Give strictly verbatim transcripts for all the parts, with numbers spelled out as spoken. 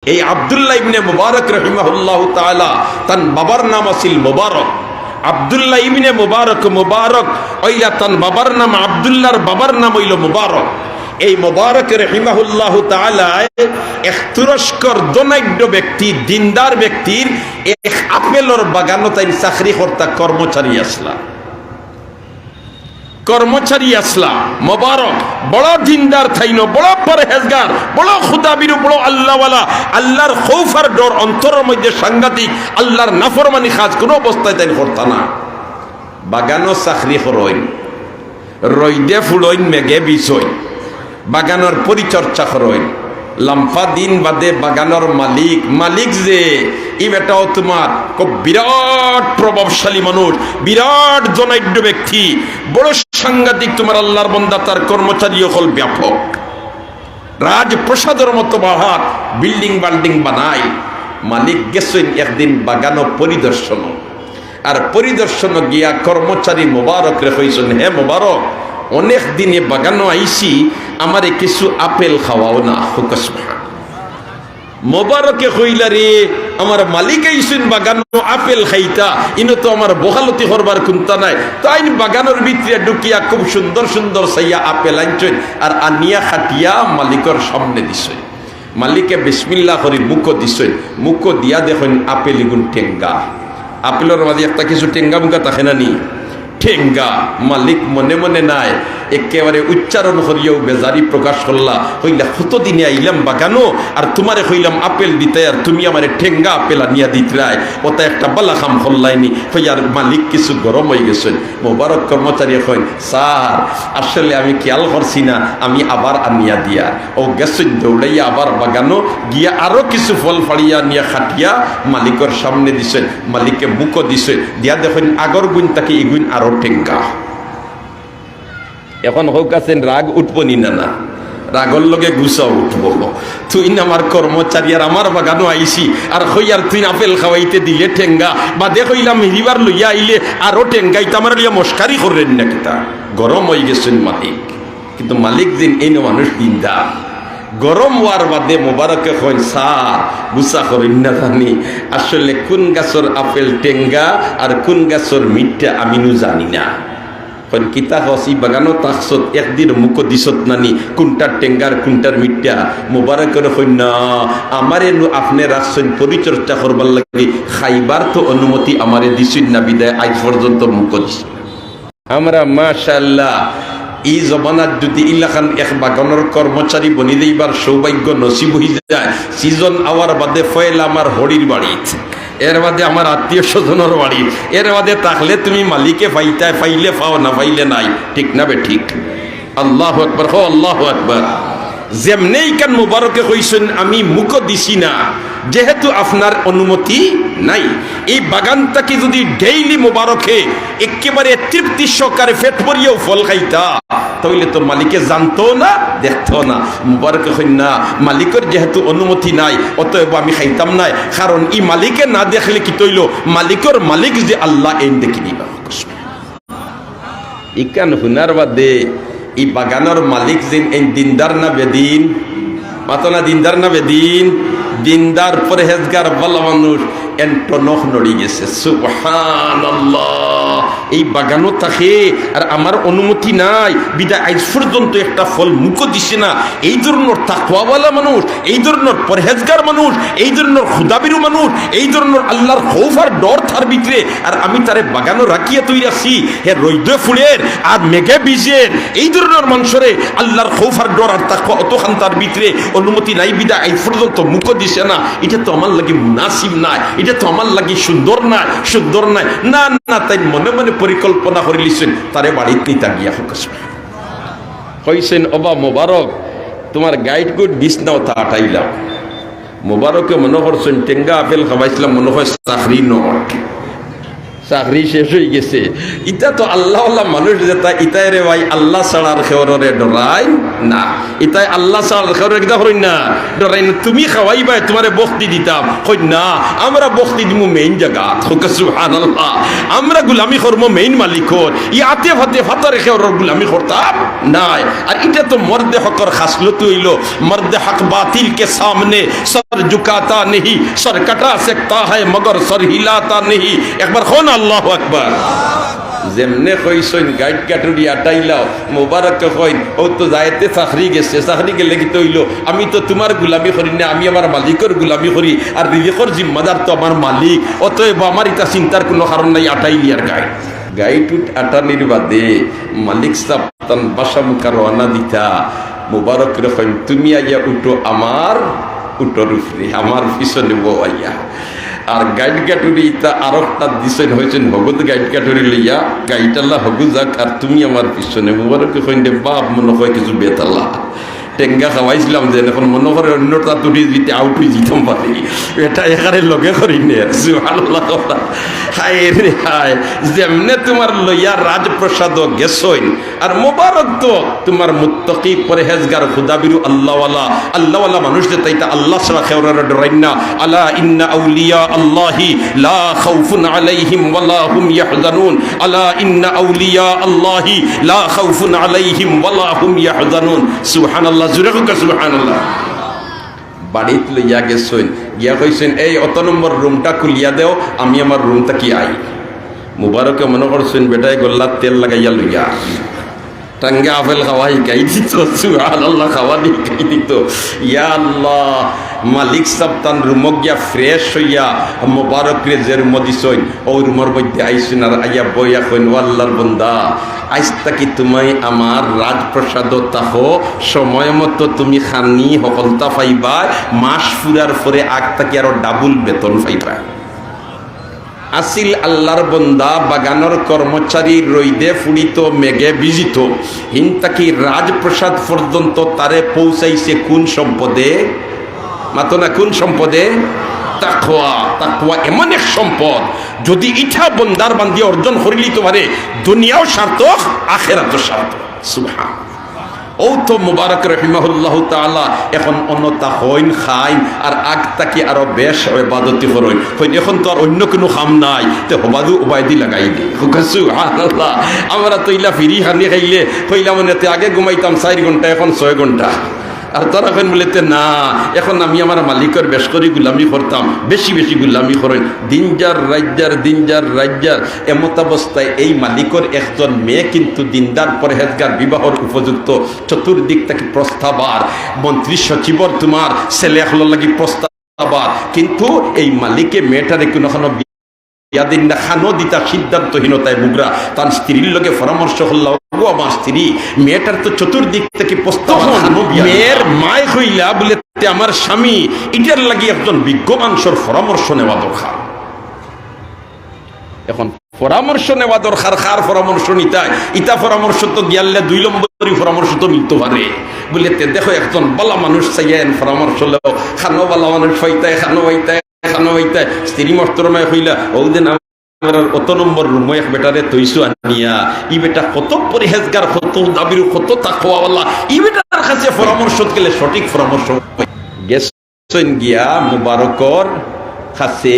এই আব্দুল্লাহ ইবনে মুবারক রহিমাহুল্লাহু তাআলা, তান বাবার নাম আছিল মুবারক। আব্দুল্লাহ ইবনে মুবারক, মুবারক অইলা তান বাবার নাম, আব্দুল্লাহর বাবার নাম অইল মুবারক। এই মুবারক রহিমাহুল্লাহু তাআলা এক তুরস্কর ধনাঢ্য ব্যক্তি, দিনদার ব্যক্তির এক আপেলর বাগানো তাইন চাকরি করতা, কর্মচারী আছলা। কর্মচারী আছলা। মোবারক, বড় দিনদার তাইন, বড় পরহেজগার, বড় খুদাবিরু, বড় আল্লাহওয়ালা। আল্লাহর খৌফ আর ডর অন্তরর মধ্যে সাংঘাতিক। আল্লাহর নাফরমানি কাজ কুনু অবস্থায় তাইন করতা না। বাগানো চাকরি করইন, রইদে ফুড়ইন, মেঘে ভিজইন, বাগানর পরিচর্যা করইন। লাম্পা দিন বাদে বাগানর মালিক, মালিক যে, ই বেটাও তুমার খুব বিরাট প্রভাবশালী মানুষ, বিরাট ধনাঢ্য ব্যক্তি, বড় সাংঘাতিক তুমার আল্লাহর বন্দা, তার কর্মচারী অকল ব্যাপক। রাজপ্রাসাদর মতো বাহার, বিল্ডিং বাল্ডিং বানাই। মালিক গেছইন একদিন বাগানো পরিদর্শন। আর পরিদর্শন গিয়া কর্মচারী মোবারকরে কইছইন, "হে মোবারক, অনেক দিনে বাগানো আইছি, আমারে কিছু আপেল খাওয়াও না।" হুক সুবহান। মোবারকে কইলা, "রে, আমার মালিক আইছইন বাগানো আপেল খাইতা, ইনো তো আমার বখালতি করবার কুন্তা নাই।" তাইন বাগানর ভিতরে ঢুকিয়া খুব সুন্দর সুন্দর চাইয়া আপেল আনছইন, আর আনিয়া কাটিয়া মালিকর সামনে দিছইন। মালিকে বিসমিল্লাহ করি মুখো দিছইন, মুখো দিয়া দেখইন আপেল ইগুন টেঙ্গা। আপেলর মাঝে একটা কিছু টেঙ্গা মুঙ্গা থাকে না নি? টেঙ্গা। মালিক মনে মনে নায়, একেবারে উচ্চারণ করিয়াউ বেজারি প্রকাশ করলা, কইলা, "কতদিনে আইলাম বাগানো, আর তুমারে কইলাম আপেল দিতায়, আর তুমি আমারে টেঙ্গা আপেল আনিয়া দিতরায়, ওটা একটা বালা কাম করলায় নি।" কইয়ার মালিক কিছু গরম অইগেছইন। মোবারক কর্মচারী কইন, "স্যার, আসলে আমি খেয়াল করছি না, আমি আবার আনিয়া দিয়ার।" অউ গেছইন দৌড়াইয়া আবার বাগানো গিয়া আরো কিছু ফল ফাড়িয়া আনিয়া কাটিয়া মালিকর সামনে দিছইন। মালিকে মুখো দিছইন, দিয়া দেখইন আগর গুইন থাকি ইগুইন আরো টেঙ্গা। এখন কউক আছইন রাগ উঠবো নি না? না, রাগর লগে গুসা উঠবো। তুইন আমার কর্মচারী আর আমার বাগানো আইছি, আর কইয়ার তুইন আপেল খাওয়াইতে দিলে টেঙ্গা, বাদে কইলাম হিরিবার লইয়া আইলে আরো টেঙ্গা, ইতা আমারে লইয়া মস্কারি করইন না কিতা? গরম অইগেছইন মালিক। কিন্তু মালিক যেইন এইন মানুষ দিনদার। গরম অওয়ার বাদে মোবারকে কইন, "স্যার, গুসা করইন না জানি, আসলে কুন গাছর আপেল টেঙ্গা আর কুন গাছর মিঠা আমি নু জানি না।" কইন, "কিতা কস, ই বাগানো থাকছত, একদিন মুখো দিছত না নি, কুনটার টেঙ্গা আর কুনটার মিঠা?" মোবারকরে কইন, "না, আমারে নু আপনে রাখছইন পরিচর্যা করবার লাগি, খাইবার তো অনুমতি আমারে দিছইন না, বিদায় আইজ পর্যন্ত মুখো দিছইন না।" আমরা মাশাআল্লাহ, ই জমানাত যুদি ইলাখান এক বাগানর কর্মচারী বনি যাইবার সৌভাগ্য নসিব অইযায়, সিজন আওয়ার বাদে পয়লা আমার হড়ির বাড়িত, এর বাদে আমার আত্মীয় স্বজনর বাড়িত, এর বাদে থাকলে তুমি মালিকে পাইতায়, পাইলে পাও, না পাইলে নাই। ঠিক না বেঠিক? আল্লাহু আকবার, কও আল্লাহু আকবার। যেমনে ইখান মোবারকে কইছইন, "আমি মুখো দিছি না, যেহেতু আপনার অনুমতি নাই।" এই বাগান থাকি যুদি ডেইলি মোবারকে একেবারে তৃপ্তি সহকারে পেট ভরিয়াউ ফল খাইতা, তাইলে তো মালিকে জানতো না, দেখতো না। মোবারকে কইন না, মালিকর যেহেতু অনুমতি নাই, অতএব আমি খাইতাম নায়, কারণ ই মালিকে না দেখলে কিতা অইলো, মালিকর মালিক যে আল্লাহ, এইন দেখি দিবা। ইখান হুনার বাদে ই বাগানর মালিক যেইন, এইন দিনদার না বেদিন? মাতো না, দিনদার না বেদিন? দিনদার, পরহেজগার, ভালা মানুষ, এইন টনক নড়ি গেছে। সুবহানাল্লাহ। এই বাগানো থাকে আর আমার অনুমতি নাই, বিদায় আইজ পর্যন্ত একটা ফল মুখো দিছে না। এই ধরনর তাকওয়াওয়ালা মানুষ, এই ধরনর পরহেজগার মানুষ, এই ধরনর খুদাবিরু মানুষ, এই ধরনর আল্লাহর খৌফ আর ডর তার ভিতরে, আর আমি তারে বাগানো রাখিয়া থই রাখছি, হে রইদে ফুড়ের আর মেঘে ভিজের। এই ধরনর মানষরে আল্লাহর খৌফ আর ডর আর তাকওয়া অতখান তার ভিতরে অনুমতি নাই, বিদায় আইজ পর্যন্ত মুখো দিছে না। ইটা তো আমার লাগি মুনাসিব নায়, ইটা তো আমার লাগি সুন্দর নায়, সুন্দর নায়। না, না, তাইন মনে মনে পরিকল্পনা করিলিছইন, তারে বাড়িত নিতা গিয়া। কইছইন, "ওবা মোবারক, তুমার গাইট গুট বিছনাও তা আটাইলাম।" মোবারকে মনো করছইন, "টেঙ্গা আপেল খাবাইছলাম, মনো অয় চাকরি নট।" চাকরি শেষ অইগেছে। ইতা তো আল্লাহওয়ালা মানুষ যেতা, ইতায় রে ভাই আল্লাহ ছাড়ার কেউররে ডরাইন না। ইতায় আল্লাহ ছাড়ার কেউররে কিতা করইন না, ডরাইন না। তুমি খাওয়াইবায়, তুমারে বখতি দিতাম, কইন না, আমরা বখতি দিমু মেইন জাগাত। কউক্কা সুবহানাল্লাহ। আমরা গুলামি করমু মেইন মালিকর, ই আতে ফাতে ফাতারে কেউরর গুলামি করতাম নায়। আর ইটা তো মর্দে হকর খাসলত অইলো, মর্দে হক বাতিল কে সামনে সর ঝুকাতা নেহি, সর কাটা সকতা হ্যায় মগর সর হিলাতা নেহি। একবার কউক্কা আল্লাহু আকবার। যেমনে কইছইন গাইট গাটুরি আটাইলাও, মোবারকে কইন, অউ তো যাইতে চাকরি গেছে, চাকরি গেলে কিতা অইলো, আমি তো তুমার গুলামি করি না, আমি আমার মালিকর গুলামি করি, আর রিজিকর জিম্মাদার তো আমার মালিক, অতএব আমার ইতা চিন্তার কুনু কারণ নাই, আটাইলিয়ার গাইট। গাইট উট আটানির বাদে মালিক সাব তান বাসা মুখা রওয়ানা দিতা, মোবারকরে কইন, তুমি আইয়া উঠো আমার উটর উপরে, আমার পিছনে বও আইয়া। আর গাইট গাটুরি ইতা আরোকটা দিছইন, কইছইন, হগুত গাইট গাটুরি লইয়া, গাইট আলা হগু যাউক, আর তুমি আমার পিছনে। মোবারকে কইন, রে বাপ, মনো কয় কিছু বেতালা। টেঙ্গা খাওয়াইছলাম যেন, অখন মনো করে অন্যটা তুটি দিতে আউট অইযিতাম পারি। ইটা একারে লগে করি নে, সুবহানাল্লাহ। হায় রে হায়, যেমনে তুমার লইয়া রাজপ্রাসাদো গেছইন, আর মোবারক তো তুমার মুত্তাকি, পরহেজগার, খুদাবিরু, আল্লাহওয়ালা, আল্লাহওয়ালা মানুষ যেতা, ইতা আল্লাহ ছাড়া কেউররে ডরাইন না। আলা ইন্না আউলিয়া আল্লাহি লা খাউফুন আলাইহিম ওয়া লা হুম ইয়াহজানুন। আলা ইন্না আউলিয়া আল্লাহি লা খাউফুন আলাইহিম ওয়া লা হুম ইয়াহজানুন। সুবহানাল্লাহ, জুরে কউক্কা সুবহানাল্লাহ। বাড়িত লইয়া গেছইন, গিয়া কইছইন, এই অত নম্বর রুমটা খুলিয়া দেও, আমি আমার রুম থাকি আই। মুবারকে মনো করছইন, বেটায় গল্লাত তেল লাগাইয়া লইয়া, টাঙ্গা আপেল খাওয়া হিকাই দিতো, সুবহানাল্লাহ, খাওয়া হিকাই দিতো। ইয়া আল্লাহ, মালিক সাব তান রুমো গিয়া ফ্রেশ অইয়া মুবারকরে যে রুমো দিছইন, অউ রুমর মধ্যে আইছইন আর আইয়া বইয়া কইন, ও আল্লাহর বন্দা, আইজ থাকি তুমি আমার রাজপ্রাসাদো থাকো, সময় মতো তুমি খানি হকলতা পাইবায়, মাস ফুরার পরে আগ থাকি আরো ডাবল বেতন পাইবায়। আছিল আল্লাহর বন্দা, বাগানর কর্মচারী, রইদে ফুড়িতো, মেঘে ভিজিতো, হিন থাকি রাজপ্রাসাদ পর্যন্ত তারে পৌঁছাইছে কুন সম্পদে? মাতো না, কুন সম্পদে? তাকওয়া। তাকওয়া এমন এক সম্পদ, যুদি ইটা বন্দার বান্দি অর্জন করিলিতো পারে, দুনিয়াও সার্থক, আখেরাতও সার্থক। সুবহান। অউ তো মুবারক রহিমাহুল্লাহ তাআলা অখন অনো থাকইন, খাইন, আর আগ থাকি আরো বেশ ইবাদতি করইন। কইন, অখন তো আর অইন্য কুনু কাম নাই, তে হবাদু উবায়দি লাগাই দি। কউক্কা সুবহানাল্লাহ। আমরা তো ইলা ফিরি খানি খাইলে কইলাম, মনে তে আগে ঘুমাইতাম চাইর ঘন্টা, অখন ছয় ঘন্টা। আর তারা কইন বুলে, তে না, অখন আমি আমার মালিকর বেশ করি গুলামি করতাম, বেশি বেশি গুলামি করইন। দিন যার রাইত যার, দিন যার রাইত যার, এমতাবস্থায় এই মালিকর একজন মেয়ে কিন্তু দিনদার পরহেজগার বিবাহর উপযুক্ত, চতুর্দিক থাকি প্রস্তাব, আর মন্ত্রী সচিবর তুমার ছেলে অকলর লাগি প্রস্তাব, আর কিন্তু এই মালিকে মেয়েটারে কুনুখানো বিয়া দিন না, খানো দিতা সিদ্ধান্তহীনতায় ভুগরা। তান স্ত্রীর লগে পরামর্শ করলা, ও আমার স্ত্রী, মেয়েটার তো চতুর্দিক থাকি প্রস্তাব, তখন খানো বিয়া দিতা। মেয়ের মায় কইলা বুলে, তে আমার স্বামী, ইটার লাগি একজন বিজ্ঞ মানষর পরামর্শ নেওয়া দরকার। অখন পরামর্শ নেওয়া দরকার, কার পরামর্শ নিতায়? ইতা পরামর্শ তো দিয়ারলে দুই নম্বরি পরামর্শ তো মিলতো পারে। বুলে, তে দেখো, একজন ভালা মানুষ চাইয়া এন পরামর্শ লও, খানো ভালা মানুষ পাইতায়, খানো পাইতায়, খানো পাইতায়। স্ত্রী মহতরমায় কইলা, অউ দিন আমরার অত নম্বর রুমো এক বেটারে থইছো আনিয়া, ই বেটা কত পরহেজগার, কত দাবির, কত তাকওয়াওয়ালা, ই বেটার কাছে পরামর্শ গেলে সঠিক পরামর্শ পাই। গেছইন গিয়া মুবারকর কাছে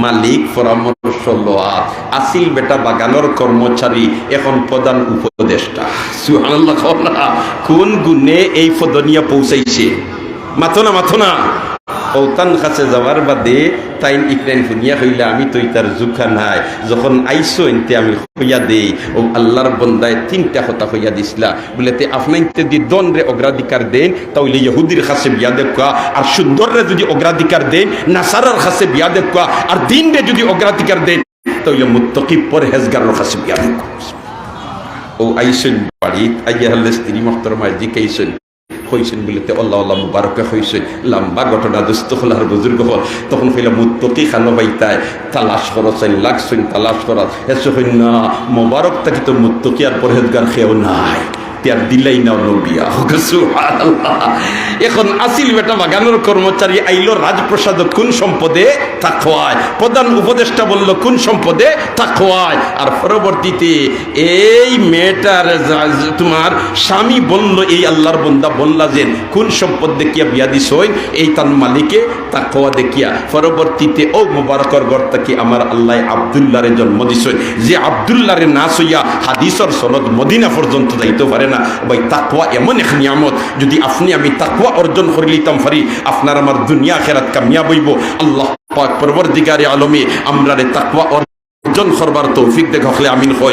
মালিক পরামর্শ লওয়াত। আছিল বেটা বাগানর কর্মচারী, অখন প্রধান উপদেষ্টা। সুবহানাল্লাহ কও না। কুন গুণে এই পদ নিয়া পৌঁছাইছে? মাতো না, মাতো না। অউ তান কাছে যাওয়ার বাদে তাইন ইকরাইন হুনিয়া কইলা, আমি তো ইতার জুখা নায়, যখন আইছইন তে আমি কইয়া দেই, অউ আল্লাহর বন্দায় তিনটা কথা কইয়া দিছলা। বুলে, তে আপনাইন্তে যুদি ধনরে অগ্রাধিকার দেইন, তা অইলে ইহুদির কাছে বিয়া দেউক্কা, আর সুন্দররে যুদি অগ্রাধিকার দেইন, নাসারার কাছে বিয়া দেউক্কা, আর দিনরে যুদি অগ্রাধিকার দেইন, তা অইলে মুত্তাকি পরহেজগারর কাছে বিয়া দেউক্কা। অউ আইছইন বাড়িত, আইয়া হারলে স্ত্রী মহতরমায় জিকাইছইন, কইছইন বুলে, তে আল্লাহওয়ালা মুবারকে কইছইন, লম্বা ঘটনা দোস্ত অকল আর বুজুর্গ অকল। তখন কইলা, মুত্তাকি খানো পাইতায়, তালাশ করছইন, লাগছইন তালাশ করাত। হেষে কইন না, মুবারক থাকি তো মুত্তাকি আর পরহেজগার কেউ নাই। আর দিলাই না নবিয়া। সুবহানাল্লাহ। এখন আছিল বেটা বাগানর কর্মচারী, আইলো রাজপ্রাসাদ কোন সম্পদে? তাকওয়ায়। প্রধান উপদেষ্টা বলল কোন সম্পদে? তাকওয়ায়। আর পরবর্তীতে এই মেয়েটার যা-, তোমার স্বামী বলল, এই আল্লাহর বন্দা বললা যে কোন সম্পদ দেখিয়া বিয়া দিছইন, এই তান মালিকে তাকওয়া দেখিয়া। পরবর্তীতে ও মুবারকর ঘর থাকি আমার আল্লাহ আব্দুল্লাহরে জন্ম দিছইন, যে আব্দুল্লাহরে না ছইয়া হাদিসর সনদ মদিনা পর্যন্ত যাইতো পারে না। ভাই, তাকওয়া এমন এক নিয়ামত, যদি আপনি আমি তাকওয়া অর্জন করি লিতাম পারি, আপনার আমার দুনিয়া আখেরাত কামিয়াব অইবো। আল্লাহ পাক পরওয়ারদিগারে আলমে আমরারে তাকওয়া অর্জন করবার তৌফিক দেখ, হকলে আমিন কই।